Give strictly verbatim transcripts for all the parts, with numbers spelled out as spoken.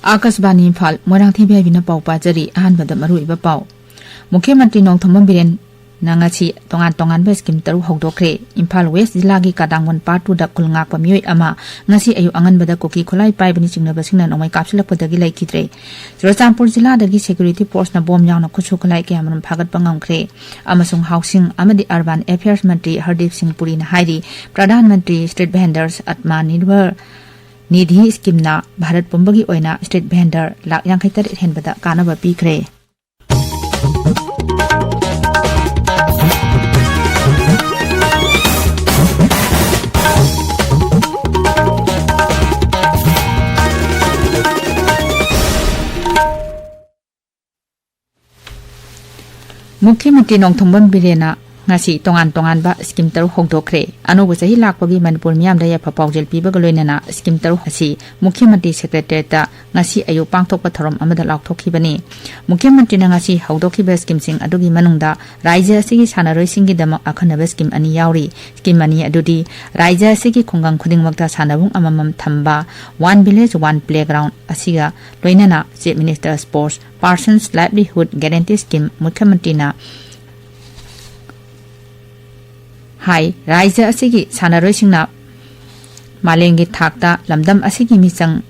ꯑꯥꯀꯥꯁꯕꯥꯅꯤ Imphal, Moirangthem B ꯍꯥꯏꯕꯤꯅ ꯄꯥꯎ ꯄꯥꯖꯔꯤ꯫ ꯑꯍꯥꯟꯕꯗ ꯃꯔꯨꯑꯣꯏꯕ ꯄꯥꯎ꯫ ꯃꯨꯈ꯭ꯌ ꯃꯟꯇ꯭ꯔꯤ ꯅꯣꯡꯊꯣꯝꯕꯝ ꯕꯤꯔꯦꯟꯅ ꯉꯁꯤ ꯇꯣꯉꯥꯟ ꯇꯣꯉꯥꯟꯕ ꯁ꯭ꯀꯤꯝ ꯇꯔꯨꯛ ꯍꯧꯗꯣꯛꯈ꯭ꯔꯦ꯫ ꯏꯝꯐꯥꯜ ꯋꯦꯁ ꯖꯤꯂꯥꯒꯤ ꯀꯥꯗꯥꯡꯕꯟ ꯄꯥꯔꯠ ꯇꯨꯗ ꯈꯨꯜ ꯉꯥꯛꯄ ꯃꯤꯑꯣꯏ ꯑꯃ ꯉꯁꯤ ꯑꯌꯨꯛ ꯑꯉꯟꯕꯗ ꯀꯨꯀꯤ ꯈꯨꯠꯂꯥꯏ ꯄꯥꯏꯕꯅ ꯆꯤꯡꯅꯕꯁꯤꯡꯅ ꯅꯣꯡꯃꯩ ꯀꯥꯞꯁꯤꯜꯂꯛꯄꯗꯒꯤ ꯂꯩꯈꯤꯗ꯭ꯔꯦ꯫ ꯆꯨꯔꯆꯥꯟꯄꯨꯔ ꯖꯤꯂꯥꯗꯒꯤ ꯁꯦꯀ꯭ꯌꯨꯔꯤꯇꯤ ꯐꯣꯔꯁꯅ ꯕꯣꯝ ꯌꯥꯎꯅ ꯈꯨꯠꯁꯨ ꯈꯨꯠꯂꯥꯏ ꯀꯌꯥꯃꯔꯨꯝ ꯐꯥꯒꯠꯄ ꯉꯝꯈ꯭ꯔꯦ꯫ ꯑꯃꯁꯨꯡ ꯍꯥꯎꯁꯤꯡ ꯑꯃꯗꯤ ꯑꯔꯕꯥꯟ ꯑꯦꯐꯤꯌꯔꯁ ꯃꯟꯇ꯭ꯔꯤ ꯍꯔꯗꯤꯞ ꯁꯤꯡ ꯄꯨꯔꯤꯅ ꯍꯥꯏꯔꯤ, ꯄ꯭ꯔꯙꯥꯟ ꯃꯟꯇ꯭ꯔꯤ ꯁ꯭ꯇ꯭ꯔꯤꯠ ꯚꯦꯟꯗꯔꯁ ꯑꯠꯃꯥ ꯅꯤꯔꯚꯔ ꯅꯤꯙꯤ ꯁ꯭ꯀꯤꯝꯅ ꯚꯥꯔꯠ ꯄꯨꯝꯕꯒꯤ ꯑꯣꯏꯅ ꯁ꯭ꯇ꯭ꯔꯤꯠ ꯚꯦꯟꯗꯔ ꯂꯥꯈ ꯌꯥꯡꯈꯩ ꯇꯔꯦꯠ ꯍꯦꯟꯕꯗ ꯀꯥꯟꯅꯕ ꯄꯤꯈ꯭ꯔꯦ꯫ ꯃꯨꯈ꯭ꯌ ꯃꯟꯇ꯭ꯔꯤ ꯅꯣꯡꯊꯣꯝꯕꯝ ꯕꯤꯔꯦꯟꯅ ꯉꯁꯤ ꯇꯣꯉꯥꯟ ꯇꯣꯉꯥꯟꯕ ꯁ꯭ꯀꯤꯝ ꯇꯔꯨꯛ ꯍꯧꯗꯣꯛꯈ꯭ꯔꯦ꯫ ꯑꯅꯧꯕ ꯆꯍꯤ ꯂꯥꯛꯄꯒꯤ ꯃꯅꯤꯄꯨꯔ ꯃꯤꯌꯥꯝꯗ ꯌꯥꯏꯐ ꯄꯥꯎꯖꯦꯜ ꯄꯤꯕꯒ ꯂꯣꯏꯅꯅ ꯁ꯭ꯀꯤꯝ ꯇꯔꯨꯛ ꯑꯁꯤ ꯃꯨꯈ꯭ꯌ ꯃꯟꯇ꯭ꯔꯤ ꯁꯦꯀ꯭ꯔꯦꯇꯔꯤꯌꯦꯠꯇ ꯉꯁꯤ ꯑꯌꯨꯛ ꯄꯥꯡꯊꯣꯛꯄ ꯊꯧꯔꯝ ꯑꯃꯗ ꯂꯥꯎꯊꯣꯛꯈꯤꯕꯅꯤ꯫ ꯃꯨꯈ꯭ꯌ ꯃꯟꯇ꯭ꯔꯤꯅ ꯉꯁꯤ ꯍꯧꯗꯣꯛꯈꯤꯕ ꯁ꯭ꯀꯤꯝꯁꯤꯡ ꯑꯗꯨꯒꯤ ꯃꯅꯨꯡꯗ ꯔꯥꯖ꯭ꯌ ꯑꯁꯤꯒꯤ ꯁꯥꯟꯅꯔꯣꯏꯁꯤꯡꯒꯤꯗꯃꯛ ꯑꯈꯟꯅꯕ ꯁ꯭ꯀꯤꯝ ꯑꯅꯤ ꯌꯥꯎꯔꯤ꯫ ꯁ꯭ꯀꯤꯝ ꯑꯅꯤ ꯑꯗꯨꯗꯤ ꯔꯥꯖ꯭ꯌ ꯑꯁꯤꯒꯤ ꯈꯨꯡꯒꯪ ꯈꯨꯗꯤꯡꯃꯛꯇ ꯁꯥꯟꯅꯕꯨꯡ ꯑꯃꯃꯝ ꯊꯝꯕ, One Village One Playground ꯑꯁꯤꯒ ꯂꯣꯏꯅꯅ Chief Minister Sports Person's Livelihood Guarantee Scheme, ꯃꯨꯈ꯭ꯌ ꯃꯟꯇ꯭ꯔꯤꯅ ꯍꯥꯏ, ꯔꯥꯖ꯭ꯌ ꯑꯁꯤꯒꯤ ꯁꯥꯟꯅꯔꯣꯏꯁꯤꯡꯅ ꯃꯥꯂꯦꯝꯒꯤ ꯊꯥꯛꯇ ꯂꯝꯗꯝ ꯑꯁꯤꯒꯤ ꯃꯤꯆꯪ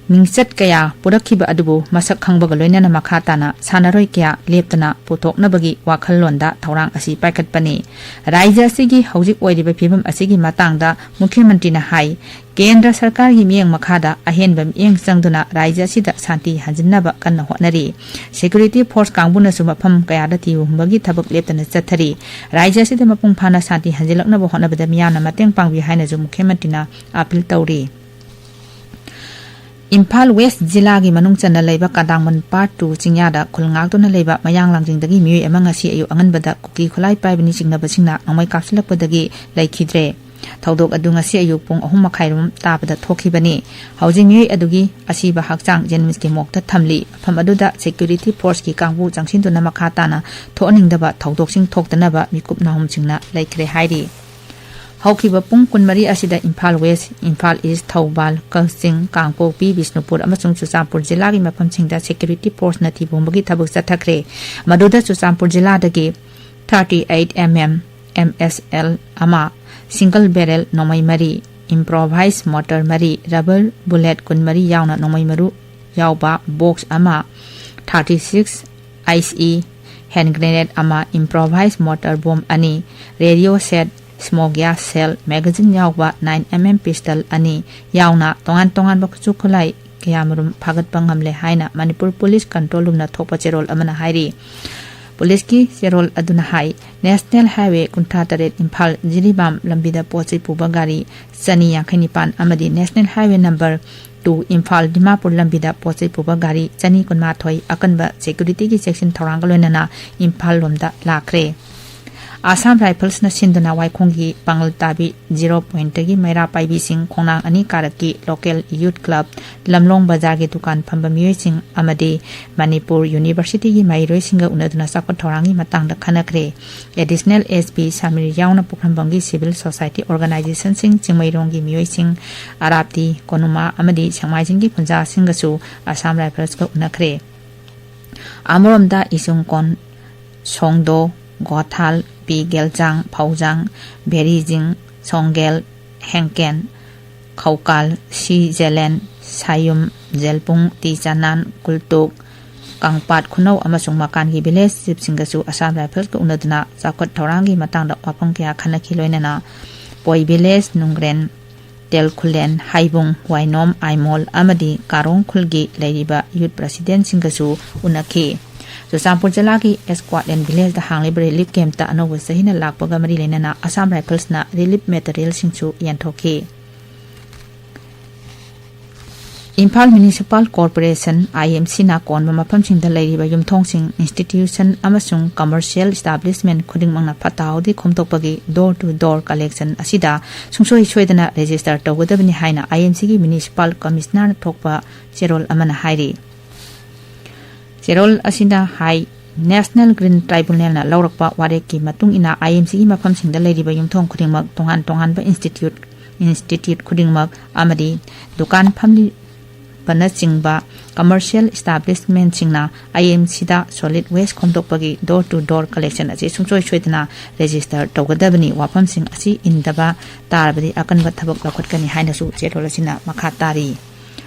ꯃꯤꯡꯆꯠ ꯀꯌꯥ ꯄꯨꯔꯛꯈꯤꯕ ꯑꯗꯨꯕꯨ ꯃꯁꯛ ꯈꯪꯕꯒ ꯂꯣꯏꯅꯅ ꯃꯈꯥ ꯇꯥꯅ ꯁꯥꯟꯅꯔꯣꯏ ꯀꯌꯥ ꯂꯦꯞꯇꯅ ꯄꯨꯊꯣꯛꯅꯕꯒꯤ ꯋꯥꯈꯜꯂꯣꯟꯗ ꯊꯧꯔꯥꯡ ꯑꯁꯤ ꯄꯥꯏꯈꯠꯄꯅꯤ꯫ ꯔꯥꯖ꯭ꯌ ꯑꯁꯤꯒꯤ ꯍꯧꯖꯤꯛ ꯑꯣꯏꯔꯤꯕ ꯐꯤꯕꯝ ꯑꯁꯤꯒꯤ ꯃꯇꯥꯡꯗ ꯃꯨꯈ꯭ꯌ ꯃꯟꯇ꯭ꯔꯤꯅ ꯍꯥꯏ, ꯀꯦꯟꯗ꯭ꯔ ꯁꯔꯀꯥꯔꯒꯤ ꯃꯤꯠꯌꯦꯡ ꯃꯈꯥꯗ ꯑꯍꯦꯟꯕ ꯃꯤꯠꯌꯦꯡ ꯆꯪꯗꯨꯅ ꯔꯥꯖ꯭ꯌ ꯑꯁꯤꯗ ꯁꯥꯟꯇꯤ ꯍꯟꯖꯤꯟꯅꯕ ꯀꯟꯅ ꯍꯣꯠꯅꯔꯤ꯫ ꯁꯦꯀ꯭ꯌꯨꯔꯤꯇꯤ ꯐꯣꯔꯁ ꯀꯥꯡꯕꯨꯅꯁꯨ ꯃꯐꯝ ꯀꯌꯥꯗ ꯊꯤꯕ ꯍꯨꯝꯕꯒꯤ ꯊꯕꯛ ꯂꯦꯞꯇꯅ ꯆꯠꯊꯔꯤ꯫ ꯔꯥꯖ꯭ꯌ ꯑꯁꯤꯗ ꯃꯄꯨꯡ ꯐꯥꯅ ꯁꯥꯟꯇꯤ ꯍꯟꯖꯤꯜꯂꯛꯅꯕ ꯍꯣꯠꯅꯕꯗ ꯃꯤꯌꯥꯝꯅ ꯃꯇꯦꯡ ꯄꯥꯡꯕꯤꯌꯨ ꯍꯥꯏꯅꯁꯨ ꯃꯨꯈ꯭ꯌ ꯃꯟꯇ꯭ꯔꯤꯅ ꯑꯥꯄꯤꯜ ꯇꯧꯔꯤ꯫ ꯏꯝꯐꯥꯜ ꯋꯦꯁ ꯖꯤꯂꯥꯒꯤ ꯃꯅꯨꯡ ꯆꯟꯅ ꯂꯩꯕ ꯀꯥꯗꯥꯡꯕꯟ ꯄꯥꯔꯠ ꯇꯨ ꯆꯤꯡꯌꯥꯗ ꯈꯨꯜ ꯉꯥꯛꯇꯨꯅ ꯂꯩꯕ ꯃꯌꯥꯡ ꯂꯥꯡꯖꯤꯡꯗꯒꯤ ꯃꯤꯑꯣꯏ ꯑꯃ ꯉꯁꯤ ꯑꯌꯨꯛ ꯑꯉꯟꯕꯗ ꯀꯨꯀꯤ ꯈꯨꯠꯂꯥꯏ ꯄꯥꯏꯕꯅꯤ ꯆꯤꯡꯅꯕꯁꯤꯡꯅ ꯅꯣꯡꯃꯩ ꯀꯥꯞꯁꯤꯜꯂꯛꯄꯗꯒꯤ ꯂꯩꯈꯤꯗ꯭ꯔꯦ꯫ ꯊꯧꯗꯣꯛ ꯑꯗꯨ ꯉꯁꯤ ꯑꯌꯨꯛ ꯄꯨꯡ ꯑꯍꯨꯝ ꯃꯈꯥꯏꯔꯣꯝ ꯇꯥꯕꯗ ꯊꯣꯛꯈꯤꯕꯅꯤ꯫ ꯍꯧꯖꯤꯛ ꯃꯤꯑꯣꯏ ꯑꯗꯨꯒꯤ ꯑꯁꯤꯕ ꯍꯛꯆꯥꯡ ꯖꯦꯅꯤꯝꯁꯀꯤ ꯃꯣꯔꯒꯇ ꯊꯝꯂꯤ꯫ ꯃꯐꯝ ꯑꯗꯨꯗ ꯁꯦꯀ꯭ꯌꯨꯔꯤꯇꯤ ꯐꯣꯔꯁꯀꯤ ꯀꯥꯡꯕꯨ ꯆꯪꯁꯤꯟꯗꯨꯅ ꯃꯈꯥ ꯇꯥꯅ ꯊꯣꯛꯍꯟꯅꯤꯡꯗꯕ ꯊꯧꯗꯣꯛꯁꯤꯡ ꯊꯣꯛꯇꯅꯕ ꯃꯤꯀꯨꯞ ꯅꯥꯍꯨꯝꯁꯤꯡꯅ ꯂꯩꯈ꯭ꯔꯦ ꯍꯥꯏꯔꯤ꯫ ꯍꯧꯈꯤꯕ ꯄꯨꯡ ꯀꯨꯟꯃꯔꯤ ꯑꯁꯤꯗ ꯏꯝꯐꯥꯜ ꯋꯦꯁ, ꯏꯝꯐꯥꯜ ꯏꯁ, ꯊꯧꯕꯥꯜ, ꯀꯛꯆꯤꯡ, ꯀꯥꯡꯄꯣꯛꯄꯤ, ꯕꯤꯁꯅꯨꯄꯨꯔ ꯑꯃꯁꯨꯡ ꯆꯨꯔꯆꯥꯟꯄꯨꯔ ꯖꯤꯂꯥꯒꯤ ꯃꯐꯝꯁꯤꯡꯗ ꯁꯦꯀ꯭ꯌꯨꯔꯤꯇꯤ ꯐꯣꯔꯁꯅ ꯊꯤꯕ ꯍꯨꯝꯕꯒꯤ ꯊꯕꯛ ꯆꯠꯊꯈ꯭ꯔꯦ꯫ ꯃꯗꯨꯗ Churachandpur ꯖꯤꯂꯥꯗꯒꯤ thirty eight M M M S L ꯑꯃ, single barrel ꯅꯣꯡꯃꯩ ꯃꯔꯤ, improvised mortar ꯃꯔꯤ, rubber bullet ꯀꯨꯟꯃꯔꯤ ꯌꯥꯎꯅ ꯅꯣꯡꯃꯩ ꯃꯔꯨ ꯌꯥꯎꯕ box ꯑꯃ, thirty six ICE hand grenade ꯑꯃ, improvised mortar bomb ꯑꯅꯤ, radio set, smoke gas shell, magazine ꯌꯥꯎꯕ nine M M pistol ꯑꯅꯤ ꯌꯥꯎꯅ ꯇꯣꯉꯥꯟ ꯇꯣꯉꯥꯟꯕ ꯈꯨꯠꯁꯨ ꯈꯨꯠꯂꯥꯏ ꯀꯌꯥꯃꯔꯨꯝ ꯐꯥꯒꯠꯄ ꯉꯝꯂꯦ ꯍꯥꯏꯅ ꯃꯅꯤꯄꯨꯔ ꯄꯨꯂꯤꯁ ꯀꯟꯇ꯭ꯔꯣꯜ ꯔꯨꯝꯅ ꯊꯣꯛꯄ ꯆꯦꯔꯣꯜ ꯑꯃꯅ ꯍꯥꯏꯔꯤ꯫ ꯄꯨꯂꯤꯁꯀꯤ ꯆꯦꯔꯣꯜ ꯑꯗꯨꯅ ꯍꯥꯏ, ꯅꯦꯁꯅꯦꯜ ꯍꯥꯏꯋꯦ ꯀꯨꯟꯊ꯭ꯔꯥ ꯇꯔꯦꯠ ꯏꯝꯐꯥꯜ ꯖꯤꯔꯤꯕꯥꯝ ꯂꯝꯕꯤꯗ ꯄꯣꯠ ꯆꯩ ꯄꯨꯕ ꯒꯥꯔꯤ ꯆꯅꯤ ꯌꯥꯡꯈꯩ ꯅꯤꯄꯥꯟ ꯑꯃꯗꯤ national highway number two Imphal Dimapur ꯂꯝꯕꯤꯗ ꯄꯣꯠ ꯆꯩ ꯄꯨꯕ ꯒꯥꯔꯤ ꯆꯅꯤ ꯀꯨꯟꯃꯥꯊꯣꯏ ꯑꯀꯟꯕ ꯁꯦꯀ꯭ꯌꯨꯔꯤꯇꯤꯒꯤ ꯆꯦꯛꯁꯤꯟ ꯊꯧꯔꯥꯡꯒ ꯂꯣꯏꯅꯅ ꯏꯝꯐꯥꯜ ꯂꯣꯝꯗ ꯂꯥꯛꯈ꯭ꯔꯦ꯫ ꯑꯁꯥꯝ ꯔꯥꯏꯐꯜꯁꯅ ꯁꯤꯟꯗꯨꯅ ꯋꯥꯏꯈꯣꯡꯒꯤ ꯄꯥꯡꯒꯜ ꯇꯥꯕꯤ ꯖꯤꯔꯣ ꯄꯣꯏꯟꯠꯇꯒꯤ ꯃꯩꯔꯥ ꯄꯥꯏꯕꯤꯁꯤꯡ, ꯈꯣꯡꯅꯥꯡ ꯑꯅꯤ ꯀꯥꯔꯛꯀꯤ ꯂꯣꯀꯦꯜ ꯌꯨꯠ ꯀ꯭ꯂꯕ, ꯂꯝꯂꯣꯡ ꯕꯖꯥꯔꯒꯤ ꯗꯨꯀꯥꯟ ꯐꯝꯕ ꯃꯤꯑꯣꯏꯁꯤꯡ ꯑꯃꯗꯤ ꯃꯅꯤꯄꯨꯔ ꯌꯨꯅꯤꯚꯔꯁꯤꯇꯤꯒꯤ ꯃꯍꯩꯔꯣꯏꯁꯤꯡꯒ ꯎꯅꯗꯨꯅ ꯆꯥꯎꯈꯠ ꯊꯧꯔꯥꯡꯒꯤ ꯃꯇꯥꯡꯗ ꯈꯟꯅꯈ꯭ꯔꯦ꯫ ꯑꯦꯗꯤꯁꯅꯦꯜ ꯑꯦꯁ ꯄꯤ ꯁꯥꯃꯤꯔ ꯌꯥꯎꯅ ꯄꯣꯛꯅꯐꯝꯒꯤ ꯁꯤꯚꯤꯜ ꯁꯣꯁꯥꯏꯇꯤ ꯑꯣꯔꯒꯅꯥꯏꯖꯦꯁꯟꯁꯤꯡ, ꯆꯤꯡꯃꯩꯔꯣꯡꯒꯤ ꯃꯤꯑꯣꯏꯁꯤꯡ, ꯑꯔꯥꯞꯇꯤ, ꯀꯣꯅꯨꯃꯥ ꯑꯃꯗꯤ ꯁꯦꯛꯃꯥꯏꯖꯤꯡꯒꯤ ꯈꯨꯟꯖꯥꯁꯤꯡꯒꯁꯨ ꯑꯁꯥꯝ ꯔꯥꯏꯐꯜꯁꯀ ꯎꯅꯈ꯭ꯔꯦ꯫ ꯑꯃꯔꯣꯝꯗ ꯏꯁꯨꯡꯀꯣꯟ, ꯁꯣꯡꯗꯣ, ꯒꯣꯊꯥꯜ, ꯄꯤ ꯒꯦꯜꯖꯥꯡ, ꯐꯧꯖꯥꯡ, ꯚꯦꯔꯤꯖꯤꯡ, ꯁꯣꯡꯒꯦꯜ, ꯍꯦꯡꯀꯦꯟ, ꯈꯧꯀꯥꯜ, ꯁꯤ ꯖꯦꯂꯦꯟ, ꯁꯥꯌꯨꯝ, ꯖꯦꯜꯄꯨꯡ, ꯇꯤ ꯆꯅꯥꯟ, ꯀꯨꯜꯇꯨꯛ, ꯀꯪꯄꯥꯠ ꯈꯨꯅꯧ ꯑꯃꯁꯨꯡ ꯃꯀꯥꯟꯒꯤ ꯚꯤꯂꯦꯖ ꯆꯤꯐꯁꯤꯡꯒꯁꯨ ꯑꯁꯥꯝ ꯔꯥꯏꯐꯜꯁꯀ ꯎꯅꯗꯨꯅ ꯆꯥꯎꯈꯠ ꯊꯧꯔꯥꯡꯒꯤ ꯃꯇꯥꯡꯗ ꯋꯥꯐꯝ ꯀꯌꯥ ꯈꯟꯅꯈꯤ꯫ ꯂꯣꯏꯅꯅ ꯄꯣꯏ ꯚꯤꯂꯦꯖ, ꯅꯨꯡꯒ꯭ꯔꯦꯟ, ꯇꯦꯜꯈꯨꯂꯦꯟ, ꯍꯥꯏꯕꯨꯡ, ꯋꯥꯏꯅꯣꯝ, ꯑꯥꯏꯃꯣꯜ ꯑꯃꯗꯤ ꯀꯥꯔꯣꯡ ꯈꯨꯜꯒꯤ ꯂꯩꯔꯤꯕ ꯌꯨꯠ ꯄ꯭ꯔꯁꯤꯗꯦꯟꯁꯤꯡꯒꯁꯨ ꯎꯅꯈꯤ꯫ ꯆꯨꯔꯆꯥꯟꯄꯨꯔ ꯖꯤꯂꯥꯒꯤ ꯑꯦꯁ ꯀ꯭ꯋꯥꯠꯂꯦꯟ ꯚꯤꯂꯦꯖꯇ ꯍꯥꯡꯂꯤꯕ ꯔꯤꯂꯤꯐ ꯀꯦꯝꯞꯇ ꯑꯅꯧꯕ ꯆꯍꯤꯅ ꯂꯥꯛꯄꯒ ꯃꯔꯤ ꯂꯩꯅꯅ ꯑꯁꯥꯝ ꯔꯥꯏꯐꯜꯁꯅ ꯔꯤꯂꯤꯐ ꯃꯦꯇꯔꯤꯌꯦꯜꯁꯤꯡꯁꯨ ꯌꯦꯟꯊꯣꯛꯈꯤ꯫ ꯏꯝꯐꯥꯜ ꯃ꯭ꯌꯨꯅꯤꯁꯤꯄꯥꯜ ꯀꯣꯔꯄꯣꯔꯦꯁꯟ, IMCꯅ ꯀꯣꯟꯕ ꯃꯐꯝꯁꯤꯡꯗ ꯂꯩꯔꯤꯕ ꯌꯨꯝꯊꯣꯡꯁꯤꯡ, ꯏꯟꯁꯇꯤꯇ꯭ꯌꯨꯁꯟ ꯑꯃꯁꯨꯡ ꯀꯃꯔꯁꯤꯌꯦꯜ ꯏꯁꯇꯥꯕ꯭ꯂꯤꯁꯃꯦꯟ ꯈꯨꯗꯤꯡꯃꯛꯅ ꯐꯠꯇ ꯍꯥꯎꯗꯤ ꯈꯣꯝꯗꯣꯛꯄꯒꯤ door to door collection ꯑꯁꯤꯗ ꯁꯨꯡꯁꯣꯏ ꯁꯣꯏꯗꯅ ꯔꯦꯖꯤꯁꯇꯔ ꯇꯧꯒꯗꯕꯅꯤ ꯍꯥꯏꯅ IMCꯒꯤ ꯃ꯭ꯌꯨꯅꯤꯁꯤꯄꯥꯜ ꯀꯃꯤꯁꯅꯔꯅ ꯊꯣꯛꯄ ꯆꯦꯔꯣꯜ ꯑꯃꯅ ꯍꯥꯏꯔꯤ꯫ ꯆꯦꯔꯣꯜ ꯑꯁꯤꯅ ꯍꯥꯏ, National Green Tribunalꯅ ꯂꯧꯔꯛꯄ ꯋꯥꯔꯦꯞꯀꯤ ꯃꯇꯨꯡ ꯏꯟꯅ, IMCꯒꯤ ꯃꯐꯝꯁꯤꯡꯗ ꯂꯩꯔꯤꯕ ꯌꯨꯝꯊꯣꯡ ꯈꯨꯗꯤꯡꯃꯛ, ꯇꯣꯉꯥꯟ ꯇꯣꯉꯥꯟꯕ institute, institute ꯈꯨꯗꯤꯡꯃꯛ ꯑꯃꯗꯤ ꯗꯨꯀꯥꯟ ꯐꯝꯂꯤꯕꯅꯆꯤꯡꯕ commercial establishmentꯁꯤꯡꯅ IMCꯗ solid waste ꯈꯣꯝꯗꯣꯛꯄꯒꯤ door to door collection ꯑꯁꯤ ꯁꯨꯡꯁꯣꯏ ꯁꯣꯏꯗꯅ register ꯇꯧꯒꯗꯕꯅꯤ꯫ ꯋꯥꯐꯝꯁꯤꯡ ꯑꯁꯤ ꯏꯟꯗꯕ ꯇꯥꯔꯕꯗꯤ ꯑꯀꯟꯕ ꯊꯕꯛ ꯂꯧꯈꯠꯀꯅꯤ ꯍꯥꯏꯅꯁꯨ ꯆꯦꯔꯣꯜ ꯑꯁꯤꯅ ꯃꯈꯥ ꯇꯥꯔꯤ꯫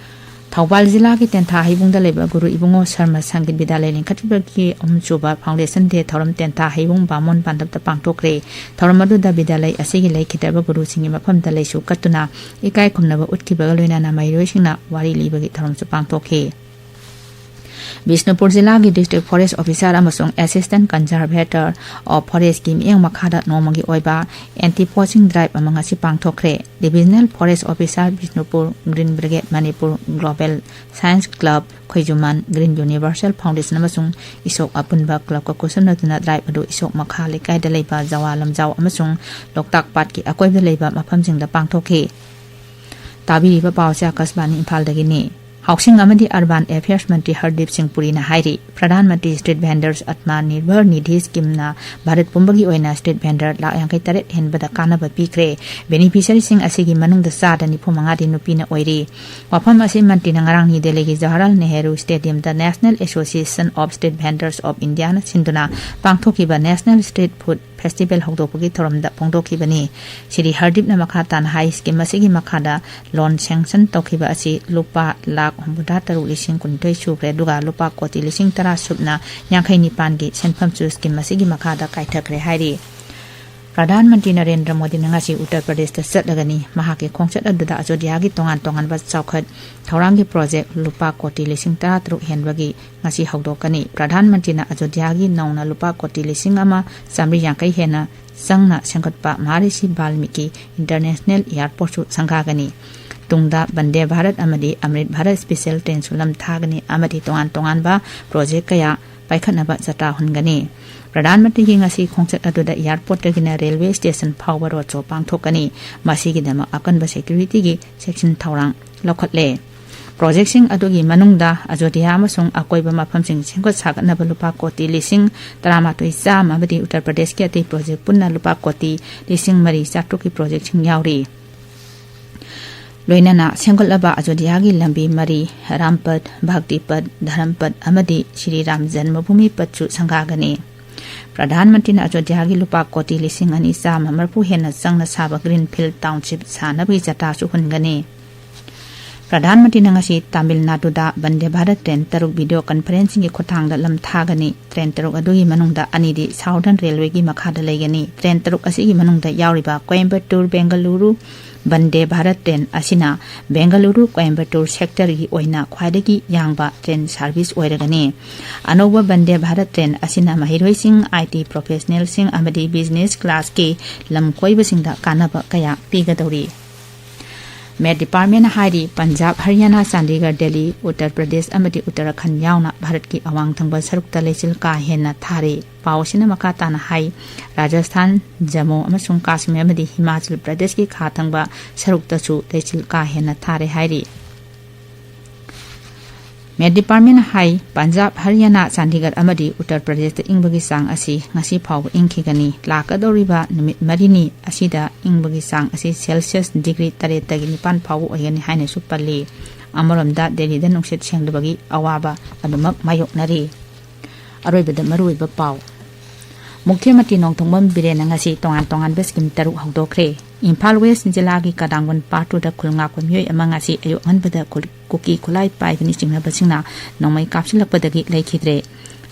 ꯊꯧꯕꯥꯜ ꯖꯤꯂꯥꯒꯤ ꯇꯦꯟꯊꯥ ꯍꯩꯕꯨꯡꯗ ꯂꯩꯕ ꯒꯨꯔꯨ ꯏꯕꯨꯡꯉꯣ ꯁꯔꯃ ꯁꯪꯒꯤꯠ ꯕꯤꯗ꯭ꯌꯥꯂꯌ ꯂꯤꯡꯈꯠꯈꯤꯕꯒꯤ ꯑꯍꯨꯝꯁꯨꯕ Foundation Day ꯊꯧꯔꯝ ꯇꯦꯟꯊꯥ ꯍꯩꯕꯨꯡ ꯕꯥꯃꯣꯟ ꯄꯥꯟꯗꯝꯗ ꯄꯥꯡꯊꯣꯛꯈ꯭ꯔꯦ꯫ ꯊꯧꯔꯝ ꯑꯗꯨꯗ ꯕꯤꯗ꯭ꯌꯥꯂꯌ ꯑꯁꯤꯒꯤ ꯂꯩꯈꯤꯗ꯭ꯔꯕ ꯒꯨꯔꯨꯁꯤꯡꯒꯤ ꯃꯐꯝꯗ ꯂꯩꯁꯨ ꯀꯠꯇꯨꯅ ꯏꯀꯥꯏ ꯈꯨꯝꯅꯕ ꯎꯠꯈꯤꯕꯒ ꯂꯣꯏꯅꯅ ꯃꯍꯩꯔꯣꯏꯁꯤꯡꯅ ꯋꯥꯔꯤ ꯂꯤꯕꯒꯤ ꯊꯧꯔꯝꯁꯨ ꯄꯥꯡꯊꯣꯛꯈꯤ꯫ ꯕꯤꯁꯅꯨꯄꯨꯔ ꯖꯤꯂꯥꯒꯤ District Forest Officer ꯑꯃꯁꯨꯡ Assistant Conservator of Forestꯀꯤ ꯃꯤꯠꯌꯦꯡ ꯃꯈꯥꯗ ꯅꯣꯡꯃꯒꯤ ꯑꯣꯏꯕ anti poaching drive ꯑꯃ ꯉꯁꯤ ꯄꯥꯡꯊꯣꯛꯈ꯭ꯔꯦ꯫ Divisional Forest Officer Bishnupur, Green Brigade Manipur, Global Science Club ꯈꯣꯏꯖꯨꯃꯥꯟ, Green Universal Foundation ꯑꯃꯁꯨꯡ ꯏꯁꯣꯛ ꯑꯄꯨꯟꯕ clubꯀ ꯈꯨꯠꯁꯝꯅꯗꯨꯅ drive ꯑꯗꯨ ꯏꯁꯣꯛ ꯃꯈꯥ ꯂꯩꯀꯥꯏꯗ ꯂꯩꯕ ꯖꯋꯥ ꯂꯝꯖꯥꯎ ꯑꯃꯁꯨꯡ ꯂꯣꯛꯇꯥꯛ ꯄꯥꯠꯀꯤ ꯑꯀꯣꯏꯕꯗ ꯂꯩꯕ ꯃꯐꯝꯁꯤꯡꯗ ꯄꯥꯡꯊꯣꯛꯈꯤ꯫ ꯇꯥꯕꯤꯔꯤꯕ ꯄꯥꯎꯁꯦ ꯑꯀꯥꯁꯕꯥꯅꯤ ꯏꯝꯐꯥꯜꯗꯒꯤꯅꯤ꯫ Housing ꯑꯃꯗꯤ Urban Affairs ꯃꯟꯇ꯭ꯔꯤ ꯍꯔꯗꯤꯞ ꯁꯤꯡ ꯄꯨꯔꯤꯅ ꯍꯥꯏꯔꯤ, Pradhan Mantri Street Vendors Atma Nirbhar Nidhi Schemeꯅ Bharat ꯄꯨꯝꯕꯒꯤ ꯑꯣꯏꯅ street vendor ꯂꯥꯈ ꯌꯥꯡꯈꯩ ꯇꯔꯦꯠ ꯍꯦꯟꯕꯗ ꯀꯥꯟꯅꯕ ꯄꯤꯈ꯭ꯔꯦ꯫ Beneficiaryꯁꯤꯡ ꯑꯁꯤꯒꯤ ꯃꯅꯨꯡꯗ ꯆꯥꯗ ꯅꯤꯐꯨ ꯃꯉꯥꯗꯤ ꯅꯨꯄꯤꯅ ꯑꯣꯏꯔꯤ꯫ ꯋꯥꯐꯝ ꯑꯁꯤ ꯃꯟꯇ꯭ꯔꯤꯅ ꯉꯔꯥꯡ ꯅ꯭ꯌꯨ ꯗꯦꯜꯂꯤꯒꯤ Jawaharlal Nehru Stadiumꯗ National Association of Street Vendors of Indiaꯅ ꯁꯤꯟꯗꯨꯅ ꯄꯥꯡꯊꯣꯛꯈꯤꯕ National Street Food Festival ꯍꯧꯗꯣꯛꯄꯒꯤ ꯊꯧꯔꯝꯗ ꯐꯣꯡꯗꯣꯛꯈꯤꯕꯅꯤ꯫ ꯁ꯭ꯔꯤ ꯍꯔꯗꯤꯞꯅ ꯃꯈꯥ ꯇꯥꯅ ꯍꯥꯏ, scheme ꯑꯁꯤꯒꯤ ꯃꯈꯥꯗ loan sanction ꯇꯧꯈꯤꯕ ꯑꯁꯤ ꯂꯨꯄꯥ ꯂꯥꯈ ꯍꯨꯝꯐꯨꯇꯔꯥ ꯇꯔꯨꯛ ꯂꯤꯁꯤꯡ ꯀꯨꯟꯅꯤꯊꯣꯏ ꯁꯨꯈ꯭ꯔꯦ, ꯑꯗꯨꯒ ꯂꯨꯄꯥ ꯀꯣꯇꯤ ꯂꯤꯁꯤꯡ ꯇꯔꯥ ꯁꯨꯞꯅ ꯌꯥꯡꯈꯩ ꯅꯤꯄꯥꯟꯒꯤ ꯁꯦꯟꯐꯝꯁꯨ scheme ꯑꯁꯤꯒꯤ ꯃꯈꯥꯗ ꯀꯥꯏꯊꯈ꯭ꯔꯦ ꯍꯥꯏꯔꯤ꯫ ꯄ꯭ꯔꯙꯥꯟ ꯃꯟꯇ꯭ꯔꯤ ꯅꯔꯦꯟꯗ꯭ꯔ ꯃꯣꯗꯤꯅ ꯉꯁꯤ ꯎꯠꯇꯔ ꯄ꯭ꯔꯗꯦꯁꯇ ꯆꯠꯂꯒꯅꯤ꯫ ꯃꯍꯥꯛꯀꯤ ꯈꯣꯡꯆꯠ ꯑꯗꯨꯗ ꯑꯌꯣꯙ꯭ꯌꯥꯒꯤ ꯇꯣꯉꯥꯟ ꯇꯣꯉꯥꯟꯕ ꯆꯥꯎꯈꯠ ꯊꯧꯔꯥꯡꯒꯤ project ꯂꯨꯄꯥ ꯀꯣꯇꯤ ꯂꯤꯁꯤꯡ ꯇꯔꯥ ꯇꯔꯨꯛ ꯍꯦꯟꯕꯒꯤ ꯉꯁꯤ ꯍꯧꯗꯣꯛꯀꯅꯤ꯫ ꯄ꯭ꯔꯙꯥꯟ ꯃꯟꯇ꯭ꯔꯤꯅ ꯑꯌꯣꯙ꯭ꯌꯥꯒꯤ ꯅꯧꯅ ꯂꯨꯄꯥ ꯀꯣꯇꯤ ꯂꯤꯁꯤꯡ ꯑꯃ ꯆꯥꯃꯔꯤ ꯌꯥꯡꯈꯩ ꯍꯦꯟꯅ ꯆꯪꯅ ꯁꯦꯝꯒꯠꯄ ꯃꯍꯥꯔꯤꯁꯤ ꯕꯥꯜꯃꯤꯀꯤ International Airportꯁꯨ ꯁꯪꯒꯥꯒꯅꯤ꯫ ꯇꯨꯡꯗ ꯕꯟꯗꯦ ꯚꯥꯔꯠ ꯑꯃꯗꯤ ꯑꯃ꯭ꯔꯤꯠ ꯚꯥꯔꯠ special trainꯁꯨ ꯂꯝ ꯊꯥꯒꯅꯤ ꯑꯃꯗꯤ ꯇꯣꯉꯥꯟ ꯇꯣꯉꯥꯟꯕ project ꯀꯌꯥ ꯄꯥꯏꯈꯠꯅꯕ ꯖꯇ꯭ꯔꯥ ꯍꯨꯟꯒꯅꯤ꯫ ꯄ꯭ꯔꯙꯥꯟ ꯃꯟꯇ꯭ꯔꯤꯒꯤ ꯉꯁꯤ ꯈꯣꯡꯆꯠ ꯑꯗꯨꯗ airportꯇꯒꯤꯅ railway station ꯐꯥꯎꯕ road show ꯄꯥꯡꯊꯣꯛꯀꯅꯤ꯫ ꯃꯁꯤꯒꯤꯗꯃꯛ ꯑꯀꯟꯕ securityꯒꯤ ꯆꯦꯛꯁꯤꯟ ꯊꯧꯔꯥꯡ ꯂꯧꯈꯠꯂꯦ꯫ ꯄ꯭ꯔꯣꯖꯦꯛꯁꯤꯡ ꯑꯗꯨꯒꯤ ꯃꯅꯨꯡꯗ ꯑꯌꯣꯙ꯭ꯌꯥ ꯑꯃꯁꯨꯡ ꯑꯀꯣꯏꯕ ꯃꯐꯝꯁꯤꯡ ꯁꯦꯝꯒꯠ ꯁꯥꯒꯠꯅꯕ ꯂꯨꯄꯥ ꯀꯣꯇꯤ ꯂꯤꯁꯤꯡ ꯇꯔꯥꯃꯥꯊꯣꯏ ꯆꯥꯝꯃ ꯑꯃꯗꯤ ꯎꯠꯇꯔ ꯄ꯭ꯔꯗꯦꯁꯀꯤ ꯑꯇꯩ ꯄ꯭ꯔꯣꯖꯦꯛ ꯄꯨꯟꯅ ꯂꯨꯄꯥ ꯀꯣꯇꯤ ꯂꯤꯁꯤꯡ ꯃꯔꯤ ꯆꯥꯇ꯭ꯔꯨꯛꯀꯤ ꯄ꯭ꯔꯣꯖꯦꯛꯁꯤꯡ ꯌꯥꯎꯔꯤ꯫ ꯂꯣꯏꯅꯅ ꯁꯦꯝꯒꯠꯂꯕ ꯑꯌꯣꯙ꯭ꯌꯥꯒꯤ ꯂꯝꯕꯤ ꯃꯔꯤ, ꯔꯥꯝꯄꯠ, ꯚꯛꯇꯤꯄꯠ, ꯙꯔꯝꯄꯠ ꯑꯃꯗꯤ ꯁ꯭ꯔꯤ ꯔꯥꯝ ꯖꯟꯃꯚꯨꯃꯤ ꯄꯠꯁꯨ ꯁꯪꯒꯥꯒꯅꯤ꯫ ꯄ꯭ꯔꯙꯥꯟ ꯃꯟꯇ꯭ꯔꯤꯅ ꯑꯌꯣꯙ꯭ꯌꯥꯒꯤ ꯂꯨꯄꯥ ꯀꯣꯇꯤ ꯂꯤꯁꯤꯡ ꯑꯅꯤ ꯆꯥꯝꯃ ꯃꯔꯐꯨ ꯍꯦꯟꯅ ꯆꯪꯅ ꯁꯥꯕ ꯒ꯭ꯔꯤꯟ ꯐꯤꯜꯗ ꯇꯥꯎꯟꯁꯤꯞ ꯁꯥꯅꯕꯒꯤ ꯆꯥꯇꯥꯁꯨ ꯍꯨꯟꯒꯅꯤ꯫ ꯄ꯭ꯔꯙꯥꯟ ꯃꯟꯇ꯭ꯔꯤꯅ ꯉꯁꯤ ꯇꯥꯃꯤꯜ ꯅꯥꯗꯨꯗ ꯚꯟꯗꯦ ꯚꯥꯔꯠ ꯇ꯭ꯔꯦꯟ ꯇꯔꯨꯛ ꯚꯤꯗꯤꯑꯣ ꯀꯟꯐꯔꯦꯟꯁꯤꯡꯒꯤ ꯈꯨꯠꯊꯥꯡꯗ ꯂꯝ ꯊꯥꯒꯅꯤ꯫ ꯇ꯭ꯔꯦꯟ ꯇꯔꯨꯛ ꯑꯗꯨꯒꯤ ꯃꯅꯨꯡꯗ ꯑꯅꯤꯗꯤ ꯁꯥꯎꯗꯔꯟ ꯔꯦꯜꯋꯦꯒꯤ ꯃꯈꯥꯗ ꯂꯩꯒꯅꯤ꯫ ꯇ꯭ꯔꯦꯟ ꯇꯔꯨꯛ ꯑꯁꯤꯒꯤ ꯃꯅꯨꯡꯗ ꯌꯥꯎꯔꯤꯕ ꯀꯣꯏꯝꯕꯇꯨꯔ ꯕꯦꯡꯒꯂꯨꯔꯨ ꯚꯟꯗꯦ ꯚꯥꯔꯠ ꯇ꯭ꯔꯦꯟ ꯑꯁꯤꯅ ꯕꯦꯡꯒꯂꯨꯔꯨ ꯀꯣꯏꯝꯕꯇꯨꯔ ꯁꯦꯛꯇꯔꯒꯤ ꯑꯣꯏꯅ ꯈ꯭ꯋꯥꯏꯗꯒꯤ ꯌꯥꯡꯕ ꯇ꯭ꯔꯦꯟ ꯁꯥꯔꯚꯤꯁ ꯑꯣꯏꯔꯒꯅꯤ꯫ ꯑꯅꯧꯕ ꯚꯟꯗꯦ ꯚꯥꯔꯠ ꯇ꯭ꯔꯦꯟ ꯑꯁꯤꯅ ꯃꯍꯩꯔꯣꯏꯁꯤꯡ, ꯑꯥꯏ ꯇꯤ ꯄ꯭ꯔꯣꯐꯦꯁꯅꯦꯜꯁꯤꯡ ꯑꯃꯗꯤ ꯕꯤꯖꯤꯅꯦꯁ ꯀ꯭ꯂꯥꯁꯀꯤ ꯂꯝ ꯀꯣꯏꯕꯁꯤꯡꯗ ꯀꯥꯟꯅꯕ ꯀꯌꯥ ꯄꯤꯒꯗꯧꯔꯤ꯫ ꯃꯦꯠ ꯗꯤꯄꯥꯔꯠꯃꯦꯟꯅ ꯍꯥꯏꯔꯤ, ꯄꯟꯖꯥꯕ, ꯍꯔꯤꯌꯥꯅꯥ, ꯆꯥꯟꯗꯤꯒꯔ, ꯗꯦꯜꯂꯤ, ꯎꯠꯇꯔ ꯄ꯭ꯔꯗꯦꯁ ꯑꯃꯗꯤ ꯎꯠꯇꯔꯥꯈꯟꯗ ꯌꯥꯎꯅ ꯚꯥꯔꯠꯀꯤ ꯑꯋꯥꯡ ꯊꯪꯕ ꯁꯔꯨꯛꯇ ꯂꯩꯆꯤꯜ ꯀꯥ ꯍꯦꯟꯅ ꯊꯥꯔꯤ꯫ ꯄꯥꯎ ꯑꯁꯤꯅ ꯃꯈꯥ ꯇꯥꯅ ꯍꯥꯏ, ꯔꯥꯖꯁꯊꯥꯟ, ꯖꯝꯃꯨ ꯑꯃꯁꯨꯡ ꯀꯥꯁꯃꯤꯔ ꯑꯃꯗꯤ ꯍꯤꯃꯥꯆꯜ ꯄ꯭ꯔꯗꯦꯁꯀꯤ ꯈꯥ ꯊꯪꯕ ꯁꯔꯨꯛꯇꯁꯨ ꯂꯩꯆꯤꯜ ꯀꯥ ꯍꯦꯟꯅ ꯊꯥꯔꯦ ꯍꯥꯏꯔꯤ꯫ ꯃꯦꯠ ꯗꯤꯄꯥꯔꯠꯃꯦꯟꯅ ꯍꯥꯏ, ꯄꯟꯖꯥꯕ, ꯍꯔꯤꯌꯥꯅꯥ, ꯆꯥꯟꯗꯤꯒꯔ ꯑꯃꯗꯤ ꯎꯠꯇꯔ ꯄ꯭ꯔꯗꯦꯁꯇ ꯏꯪꯕꯒꯤ ꯆꯥꯡ ꯑꯁꯤ ꯉꯁꯤ ꯐꯥꯎꯕ ꯏꯪꯈꯤꯒꯅꯤ꯫ ꯂꯥꯛꯀꯗꯧꯔꯤꯕ ꯅꯨꯃꯤꯠ ꯃꯔꯤꯅꯤ ꯑꯁꯤꯗ ꯏꯪꯕꯒꯤ ꯆꯥꯡ ꯑꯁꯤ ꯁꯦꯜꯁꯤꯌꯁ ꯗꯤꯒ꯭ꯔꯤ ꯇꯔꯦꯠꯇꯒꯤ ꯅꯤꯄꯥꯟ ꯐꯥꯎꯕ ꯑꯣꯏꯒꯅꯤ ꯍꯥꯏꯅꯁꯨ ꯄꯜꯂꯤ꯫ ꯑꯃꯔꯣꯝꯗ, ꯗꯦꯜꯂꯤꯗ ꯅꯨꯡꯁꯤꯠ ꯁꯦꯡꯗꯕꯒꯤ ꯑꯋꯥꯕ ꯑꯗꯨꯃꯛ ꯃꯥꯌꯣꯛꯅꯔꯤ꯫ ꯑꯔꯣꯏꯕꯗ ꯃꯔꯨꯑꯣꯏꯕ ꯄꯥꯎ꯫ ꯃꯨꯈ꯭ꯌ ꯃꯟꯇ꯭ꯔꯤ ꯅꯣꯡꯊꯣꯝꯕꯝ ꯕꯤꯔꯦꯟꯅ ꯉꯁꯤ ꯇꯣꯉꯥꯟ ꯇꯣꯉꯥꯟꯕ ꯁ꯭ꯀꯤꯝ ꯇꯔꯨꯛ ꯍꯧꯗꯣꯛꯈ꯭ꯔꯦ꯫ ꯏꯝꯐꯥꯜ ꯋꯦꯁ ꯖꯤꯂꯥꯒꯤ ꯀꯗꯥꯡꯕꯟ ꯄꯥꯔꯠ ꯇꯨꯗ ꯈꯨꯜ ꯉꯥꯛꯄ ꯃꯤꯑꯣꯏ ꯑꯃ ꯉꯁꯤ ꯑꯌꯨꯛ ꯑꯉꯟꯕꯗ ꯈꯨꯜ-, ꯀꯨꯀꯤ ꯈꯨꯠꯂꯥꯏ ꯄꯥꯏꯕꯅ ꯆꯤꯡꯅꯕꯁꯤꯡꯅ ꯅꯣꯡꯃꯩ ꯀꯥꯞꯁꯤꯜꯂꯛꯄꯗꯒꯤ ꯂꯩꯈꯤꯗ꯭ꯔꯦ꯫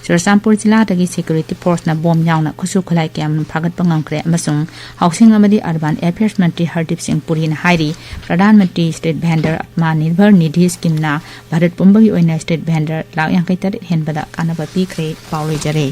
ꯆꯨꯔꯆꯥꯟꯄꯨꯔ ꯖꯤꯂꯥꯗꯒꯤ ꯁꯦꯀ꯭ꯌꯨꯔꯤꯇꯤ ꯐꯣꯔꯁꯅ ꯕꯣꯝ ꯌꯥꯎꯅ ꯈꯨꯠꯁꯨ ꯈꯨꯠꯂꯥꯏ ꯀꯌꯥꯃꯔꯨꯝ ꯐꯥꯒꯠꯄ ꯉꯝꯈ꯭ꯔꯦ ꯑꯃꯁꯨꯡ ꯍꯥꯎꯁꯤꯡ ꯑꯃꯗꯤ ꯑꯔꯕꯥꯟ ꯑꯦꯐꯤꯌꯔꯁ ꯃꯟꯇ꯭ꯔꯤ ꯍꯔꯗꯤꯞ ꯁꯤꯡ ꯄꯨꯔꯤꯅ ꯍꯥꯏꯔꯤ, ꯄ꯭ꯔꯙꯥꯟ ꯃꯟꯇ꯭ꯔꯤ ꯁ꯭ꯇ꯭ꯔꯤꯠ ꯚꯦꯟꯗꯔ ꯑꯠꯃꯥ ꯅꯤꯔꯚꯔ ꯅꯤꯙꯤ ꯁ꯭ꯀꯤꯝꯅ ꯚꯥꯔꯠ ꯄꯨꯝꯕꯒꯤ ꯑꯣꯏꯅ ꯁ꯭ꯇ꯭ꯔꯤꯠ ꯚꯦꯟꯗꯔ ꯂꯥꯈ ꯌꯥꯡꯈꯩ ꯇꯔꯦꯠ ꯍꯦꯟꯕꯗ ꯀꯥꯟꯅꯕ ꯄꯤꯈ꯭ꯔꯦ꯫ ꯄꯥꯎ ꯂꯣꯏꯖꯔꯦ꯫